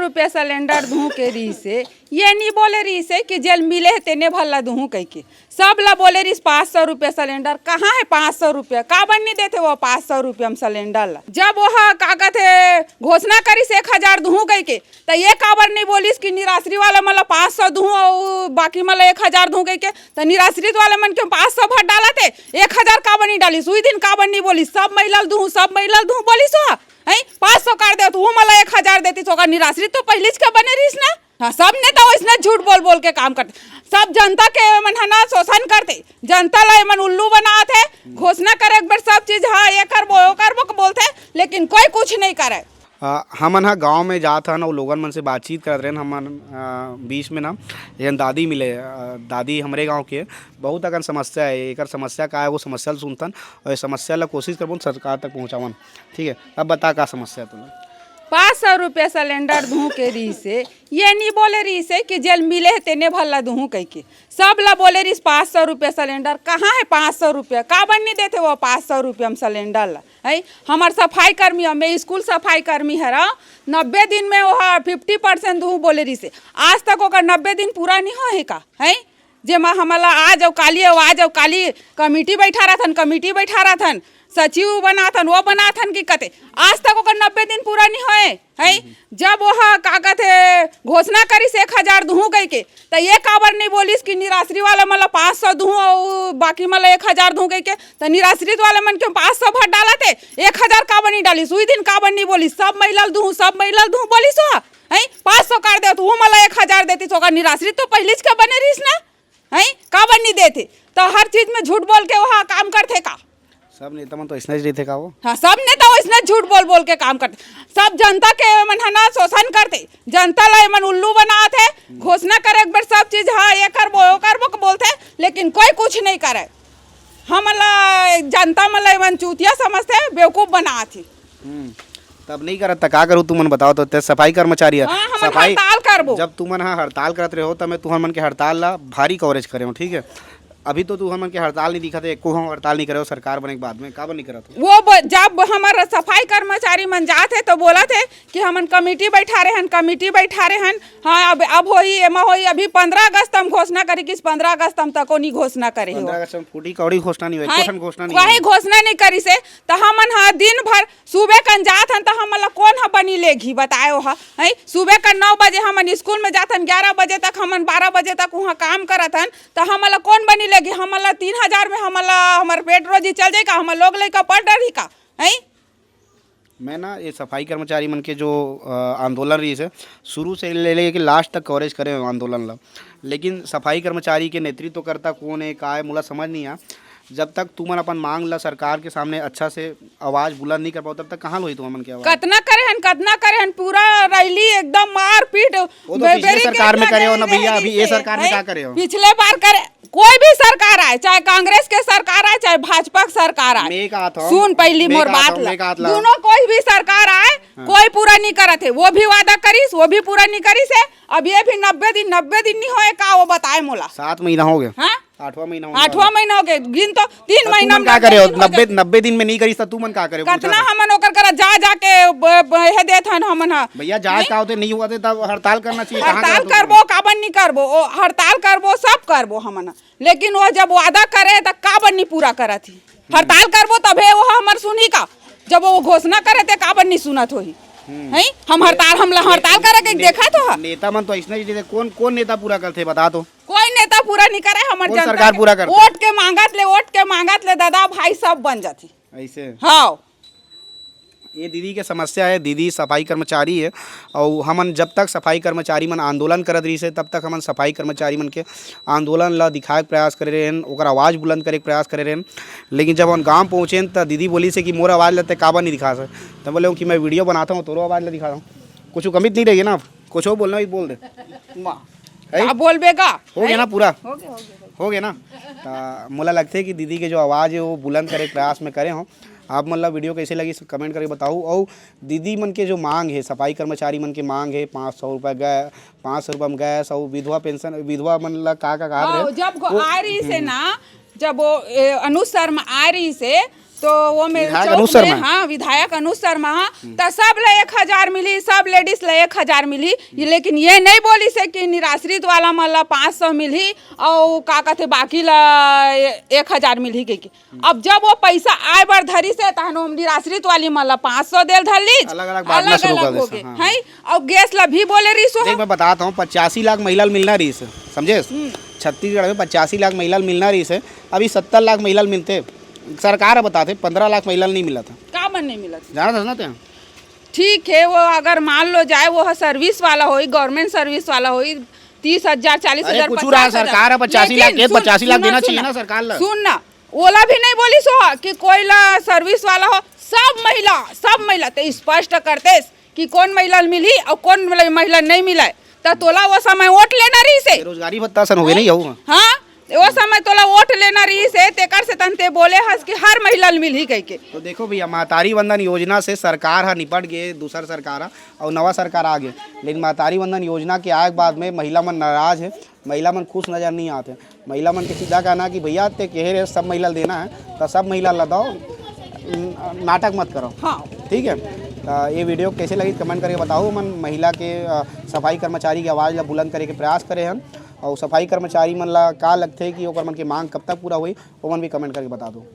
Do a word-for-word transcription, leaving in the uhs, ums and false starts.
रुपया सिलेंडर दूहूं के रहिसे, ये नी बोले रहिसे कि जेल मिले हे तेने भर ला दूहूं कहिके। सब ला बोले रहिस पाँच सौ रुपया सिलेंडर। कहाँ हे पाँच सौ रुपया? काबर नी देथे वो पाँच सौ रुपया म सिलेंडर ला? जब वो ह, का कथे, घोषणा करिस एक हजार दूहूं कहिके, त ये काबर नी बोलिस कि निराश्री वाला मन ला पाँच सौ दूहूं अउ बाकी मन ला एक हजार दूहूं कहिके? त निराश्रित वाले मन के पाँच सौ भर डालत हे, एक हजार काबर नी डालिस? उही दिन काबर नी बोलिस, सब महिला ल दूहूं, सब महिला ल दूहूं बोलिस हो? हैं, पाँच सौ कर देत, वो मन ला एक हजार देतिस, ओकर निराश्रित तो पहिलीच के बने रहिस ना। हाँ, सब नेता वइसने झूठ बोल बोल के काम करथे। सब जनता के मन ह ना शोषण करथे, जनता ला एमन उल्लू बनात हे। घोषणा करे एक बेर सब चीज, हाँ, ये करबो, वो करबो के बोलथे, लेकिन कोई कुछ नहीं करे। अ, हमन ह गाँव में जात हन अउ लोगन मन से बातचीत करत रहेन। हमन, अ, बीच में ना, एन दादी मिले, अ, दादी हमरे गाँव के, बहुत अकन समस्या हे। एकर समस्या का हे, वो समस्या ल सुनथन अउ ये समस्या ल कोशिश करबो सरकार तक पहुँचावन। ठीक है, अब बता का समस्या हे तोला? पाँच सौ रुपया सिलेंडर दूहूं के रहिसे, ये नी बोले रहिसे कि जेल मिले हे तेने भर ला दूहूं कहिके। सब ला बोले रहिस पाँच सौ रुपया सिलेंडर। कहाँ हे पाँच सौ रुपया? काबर नी देथे वो पाँच सौ रुपया म सिलेंडर ला? हैं, हमर सफाई कर्मी, मैं स्कूल सफाई कर्मी हरंव, नब्बे दिन में वो ह फिफ्टी परसेंट दूहूं बोले रहिसे। आज तक ओकर नब्बे दिन पूरा नी होए हे का? हैं, जेमा हमला आज अउ काली, अउ आज अउ काली कमेटी बैठा रहिथन, कमेटी बैठा रहिथन, सचिव बनाथन, वो बनाथन कि कथे, आज तक ओकर नब्बे दिन पूरा नी होए, हैं? जब वो ह, का कथे, घोषणा करिस एक हजार दूहूं कहिके, त ये काबर नी बोलिस कि निराश्री वाला मन ला पाँच सौ दूहूं अउ बाकी मन ला एक हजार दूहूं कहिके? त निराश्रित वाले मन के पाँच सौ भर डालत हे, एक हजार काबर नी डालिस? उही दिन काबर नी बोलिस, सब महिला ल दूहूं, सब महिला ल दूहूं बोलिस हो? हैं, पाँच सौ कर देत, वो मन ला एक हजार देतिस, ओकर निराश्रित तो पहिलीच के बने रहिस ना। हैं, काबर नी देथे? त हर चीज में झूठ बोल के वो ह काम करथे का? सब नेता मन तो अइसने ही रहिथे का वो? हाँ, सब नेता वइसने झूठ बोल बोल के काम करथे। सब जनता के मन ह ना शोषण करथे, जनता ला एमन उल्लू बनात हे। घोषणा करे एक बेर सब चीज, हाँ, ये करबो, वो करबो के बोलथे, लेकिन कोई कुछ नहीं करे। हमन ला, जनता मन ला एमन चूतिया समझथे, बेवकूफ बनात हे। हम्म, तब नहीं करत त का करू तुमन बताओ तो? ते सफाई कर्मचारी हे। हाँ, हमन सफाई हड़ताल करबो। जब तुमन ह हड़ताल करत रहे हो, त मैं तुहर मन के हड़ताल ला भारी कवरेज करे हो, ठीक है? अभी तो तुहर मन के हड़ताल नहीं दिखत हे, एको हम हड़ताल नहीं करे हो सरकार बने के बाद में, काबर नहीं करत हो? वो ब-, जब हमर सफाई कर्मचारी मन जात हे तो बोलत हे कि हमन कमेटी बैठा रहे हन, कमेटी बैठा रहे हन, हाँ, अब, अब होई, एमा होई, अभी पंद्रह अगस्त हम घोषणा करे किस, पंद्रह अगस्त हम तको नहीं घोषणा करे हो। पंद्रह अगस्त में फूटी कौड़ी घोषणा नहीं हुई, हाँ, एको ठन घोषणा नहीं कोई हुई। घोषणा नहीं करिस हे, त हमन ह दिन भर सुबह कन जात हन, त हमन ला कोन ह बनी लेगही, बताए हो ह? हैं? सुबह कन नौ बजे हमन स्कूल में जात हन, ग्यारह बजे तक, हमन बारह बजे तक उहाँ काम करत हन, त हमन ला कोन बनी लेगही? हमन ला तीन हजार में हमन ला, हमर पेट रोजी चल जाई का? हमर लोग लइका पढ़ डरही का? हैं? मैं ना ये सफाई कर्मचारी मन के जो, अ, आंदोलन रहिस हे, शुरू से ले लेके लास्ट तक कवरेज करे हो आंदोलन ला, लेकिन सफाई कर्मचारी के नेतृत्व करता कोन हे, का हे, मोला समझ नहीं आ। जब तक तुमन अपन मांग ला सरकार के सामने अच्छा से आवाज बुलंद नहीं कर पाओ, तब तक कहाँ होई तुमन के आवाज? कतना करे हन, कतना करे हन, पूरा रैली एकदम मारपीट, वो तो पिछले बेबेरी सरकार में करे हो ना भैया, अभी ये सरकार में का करे हो? पिछले बार करे, कोई भी सरकार आए, चाहे कांग्रेस के सरकार आए, चाहे भाजपा के सरकार आए, मैं कहत हूँ, सुन पहली मैं मोर कहत बात हूँ, ला। मैं कहत ला। दोनों कोई भी सरकार आए, हाँ। कोई पूरा नहीं करत हे। वो भी वादा करिस, वो भी पूरा नहीं करिस हे। अब ये भी नब्बे दिन, नब्बे दिन नहीं होए का, वो बताए मोला। सात महीना हो गया। हाँ? आठवां महीना होने आठवां वाला। महीना हो गया, गिन तो, तीन तो महीना तुमन में का करे हो? नब्बे दिन हो गए। नब्बे, नब्बे दिन में नहीं करिस त तुमन का करे हो? कतना पूछा था। हमन ओकर करा जा, जा के ब-, ब-, हे देत हन हमन ह। भैया, जांच नहीं? का होते नहीं हुआ थे, तब हड़ताल करना चाहिए। कहाँ हड़ताल गया तुम? करबो, काबर नहीं करबो? ओ, हड़ताल करबो, सब करबो हमन ह। लेकिन वो जब वादा करे, त काबर नहीं पूरा करत ही? हम्म। हड़ताल करबो, तभे वो हमर सुनही का? जब वो घोषणा करे, ते काबर नहीं सुनत होही? हम्म। हैं? हम हड़ताल, हम ला ने-, हड़ताल करे के ने-, देखा तो ह? नेता मन तो अइसने ही रहिथे। कौन, कौन नेता पूरा करथे, बता तो। कोई नेता पूरा नहीं करे, हमर कौन जनता सरकार के पूरा करथे? वोट के मांगत ले, वोट के मांगत ले, दादा भाई सब बन जाथे। ऐसे? हाँ। ये दीदी के समस्या हे, दीदी सफाई कर्मचारी हे, अउ हमन जब तक सफाई कर्मचारी मन आंदोलन करत रहिस हे, तब तक हमन सफाई कर्मचारी मन के आंदोलन ला दिखाए के प्रयास करे रहेन, ओकर आवाज बुलंद करे के प्रयास करे रहेन। लेकिन जब हमन गांव पहुंचेन, त दीदी बोलिस हे कि मोर आवाज ला ते काबर नहीं दिखास? त बोले कि मैं वीडियो बनाता हूँ, तोरो आवाज ला दिखाता हूँ। कुछ कमित नहीं रहिगे ना, कुछ बोलना ही बोल दे। वाह। है? का बोलबे का? हो गया ना पूरा? हो गया, हो गया, हो गया। हो गया ना? त मोला लगथे कि दीदी के जो आवाज हे, वो बुलंद करे के प्रयास में करे हों। आप मन ला वीडियो कैसे लगिस, comment करके बताओ। अउ दीदी मन के जो मांग हे, सफाई कर्मचारी मन के मांग हे, पाँच सौ रुपया गै-, पाँच सौ रुपया में गैस अउ विधवा पेंशन, विधवा मन ला का, का कहत हाँ, रहे? जब वो आए रहिस हे हम्म। ना, जब वो, ए, अनुज शर्मा आए रहिस हे, तो वो मेरे विधायक चौक अनुज शर्मा। हाँ, विधायक अनुज शर्मा, हाँ, त सब ला एक हजार मिली, सब लेडीज ला एक हजार मिली। ये, लेकिन ये नहीं बोलिस हे कि निराश्रित वाला मन ला पाँच सौ मिली, अउ का कहते, बाकी ला ए-, एक हजार मिली कहिके। अब जब वो पैसा आए बर धरिस हे, तहन वो निराश्रित वाली मन ला पाँच सौ देल धर लीस, अलग-अलग बांटना शुरू कर देस, हैं? हाँ। अउ गैस ला भी बोले रहिस हो। देख, मैं बताता हूँ, पचासी लाख महिला ल मिलना रहिस हे, समझे? हम्म। छत्तीसगढ़ में पचासी लाख महिला ल मिलना रहिस हे, अभी सत्तर लाख महिला ल मिलथे। सरकार ह बताथे, पंद्रह लाख महिला ल नहीं मिलत हे। का मन नहीं मिलत? जानत हस ना तें? ठीक है, वो अगर मान लो जाए, वो ह सर्विस वाला होई, गवर्नमेंट सर्विस वाला होई, तीस हजार, चालीस हजार, अरे, कुछ रहा, पचास हजार। सरकार ह पचासी लाख लेकिन के, सुन, पचासी लाख सुन ना, देना सुन चाहिए ना। ना सरकार ला। सुन ना, ओला भी नहीं बोलिस हो कि कोई ला सर्विस वाला हो, सब महिला, सब महिला। ते स्पष्ट करतेस कि कोन महिला ल मिलही अउ कोन महिला ल नहीं मिलय, त तोला वो समय वोट लेना रहिस हे। बेरोजगारी भत्ता सन हो गे नहीं, यहू ह। हाँ, वो समय तोला वोट लेना रहिस हे, तेकर से तहन ते बोले हस कि हर महिला ल मिलही कहिके। तो देखो भैया, महतारी वंदन योजना से सरकार ह निपट गे, दूसर सरकार ह, अउ नवा सरकार आ गे, लेकिन महतारी वंदन योजना के आए के बाद में महिला मन नाराज हे, महिला मन खुश नजर नहीं आत हे। महिला मन के सीधा कहना कि भैया, ते कहे रहे सब महिला ल देना हे, त सब महिला ल दव, न-, नाटक मत करव। हाँ। ठीक है, त ये वीडियो कैसे लगी, कमेंट करके बताओ। हमन महिला के, अ, सफाई कर्मचारी के आवाज ला बुलंद करे के प्रयास करे हन, अउ सफाई कर्मचारी मन ला का लगथे कि ओकर मन के मांग कब तक पूरा होई, ओमन भी कमेंट करके बता दो।